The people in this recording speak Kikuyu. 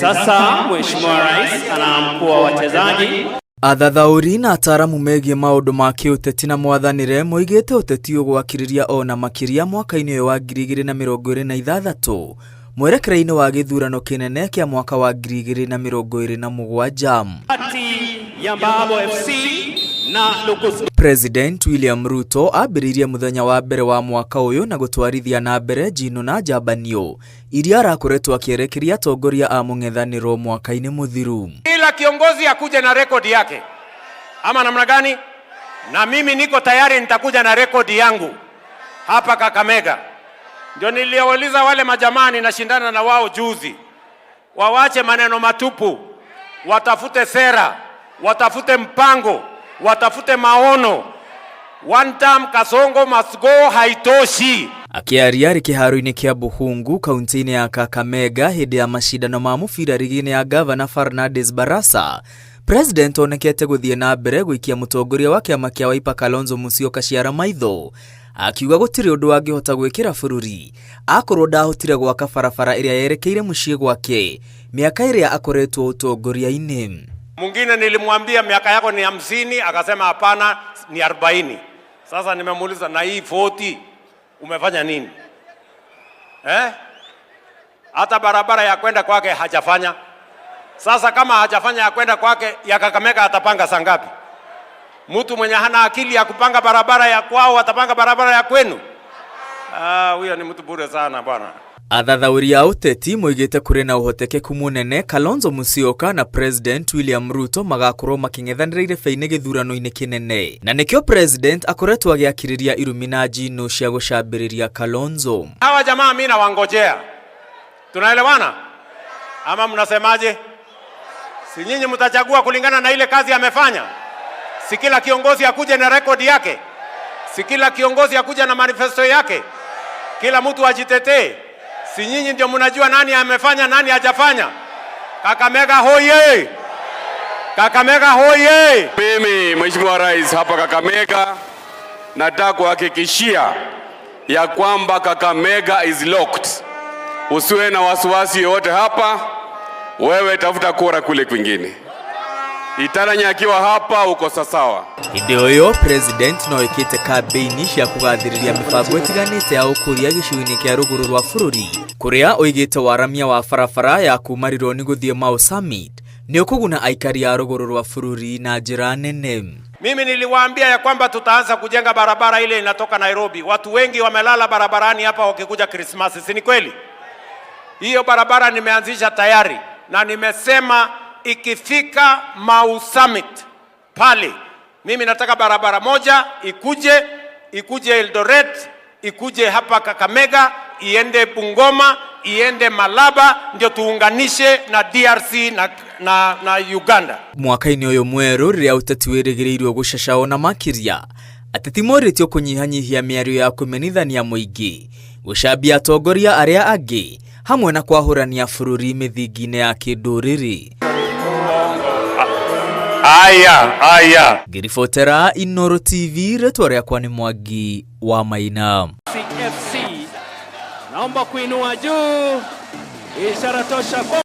Sasa Mheshimiwa Rais anaamkua wachezaji. Athathaũri na ataaramu megiĩ maũndũ ma kĩũteti na mwathanĩre moigĩte ũteti ũgwakĩrĩria ona makĩria mwaka-inĩ ũyũ wa 2026 mwerekera-inĩ wa gĩthurano kĩnene kĩa mwaka wa 2027. Kati ya Mbabo FC na Lukus. President William Ruto ambĩrĩirie mũthenya wa mbere wa mwaka ũyũ na gũtwarithia na mbere njino na njambanio iria arakoretwo akĩerekeria atongoria a mũng'ethanĩro mwaka-inĩ mũthiru. Kila kiongozi akuje na rekodi yake, ama namna gani? Na mimi niko tayari, nitakuja na rekodi yangu hapa Kakamega. Ndio niliwauliza wale majamaa ninashindana na wao juzi, wawache maneno matupu, watafute sera, watafute mpango, watafute maono. One term Kasongo must go haitoshi. Akĩaria arĩ kĩharo-inĩ kĩa Buhungu kaunti-inĩ ya Kakamega hĩndĩ ya macindano ma mũbira rigi-inĩ ya Gavana Fernandes Barasa, President onekete gũthiĩ na mbere gũikia mũtongoria wa kĩama kĩa Wiper Kalonzo Musyoka ciara maitho, akiuga gũtirĩ ũndũ angĩhota gwĩkĩra bũrũri akorwo ndahotire gwaka barabara ĩrĩa yerekeire mũciĩ gwake mĩaka ĩrĩa akoretwo ũtongoria-inĩ. Mwingine nilimwambia miaka yako ni 50, akasema hapana, ni 40. Sasa nimemuuliza na hii 40 umefanya nini? Eh? Hata barabara ya kwenda kwake hajafanya. Sasa kama hajafanya ya kwenda kwake, ya Kakamega atapanga saa ngapi? Mtu mwenye hana akili ya kupanga barabara ya kwao atapanga barabara ya kwenu? Ah, huyo ni mtu bure sana bwana. Athathaũri a ũteti moigĩte kũrĩ na ũhotekeku mũnene Kalonzo Musyoka na President William Ruto magakorwo makĩng'ethanĩra irebe-inĩ gĩthurano-inĩ kĩnene, na nĩkĩo President akoretwo agĩakĩrĩria irumi na njino cia gũcambĩrĩria Kalonzo. Hawa jamaa mimi nawangojea. Tunaelewana ama mnasemaje? Si nyinyi mtachagua kulingana na ile kazi amefanya? Si kila kiongozi akuje na rekodi yake? Si kila kiongozi akuje na manifesto yake? Kila mtu ajitetee? Si nyinyi ndio mnajua nani amefanya nani hajafanya? Kakamega hoye! Kakamega hoye! Mimi Mheshimiwa Rais hapa Kakamega nataka kuhakikishia ya kwamba Kakamega is locked. Usiwe na wasiwasi yoyote hapa, wewe tafuta kura kule kwingine. Itaranya akiwa hapa uko sawa. Hĩndĩ o ĩyo President no ĩkĩte kambĩini cia kũgathĩrĩria mĩbango ĩtiganĩte ya ũkũria gĩcigo-inĩ kĩa rũgũrũ rwa bũrũri, kũrĩa oigĩte waramia wa barabara ya kuma Rironi gũthiĩ Mau Summit nĩ ũkũguna aikari a rũgũrũ rwa bũrũri na njĩra nene. Mimi niliwaambia ya kwamba tutaanza kujenga barabara ile inatoka Nairobi. Watu wengi wamelala barabarani hapa wakikuja Krismasi, si ni kweli? Hiyo barabara nimeanzisha tayari na nimesema ikifika Mau Summit pale, mimi nataka barabara moja ikuje Eldoret, ikuje hapa Kakamega, iende Bungoma, iende Malaba, ndio tuunganishe na DRC na Uganda. Mwaka-inĩ ũyũ mwerũ rĩrĩa ũteti wĩrĩgĩrĩirwo gũcaca ona makĩria, ateti morĩtio kũnyihanyihia mĩario ya kũmenithania mũingĩ, gũcambia atongoria arĩa angĩ hamwe na kwahũrania bũrũri mĩthingi-inĩ ya kĩndũrĩrĩ. Aya, aya. Ngĩribotera Inooro TV, rĩtwa rĩakwa nĩ Mwangi wa Maina. CFC. Naomba kuinua juu, ishara tosha.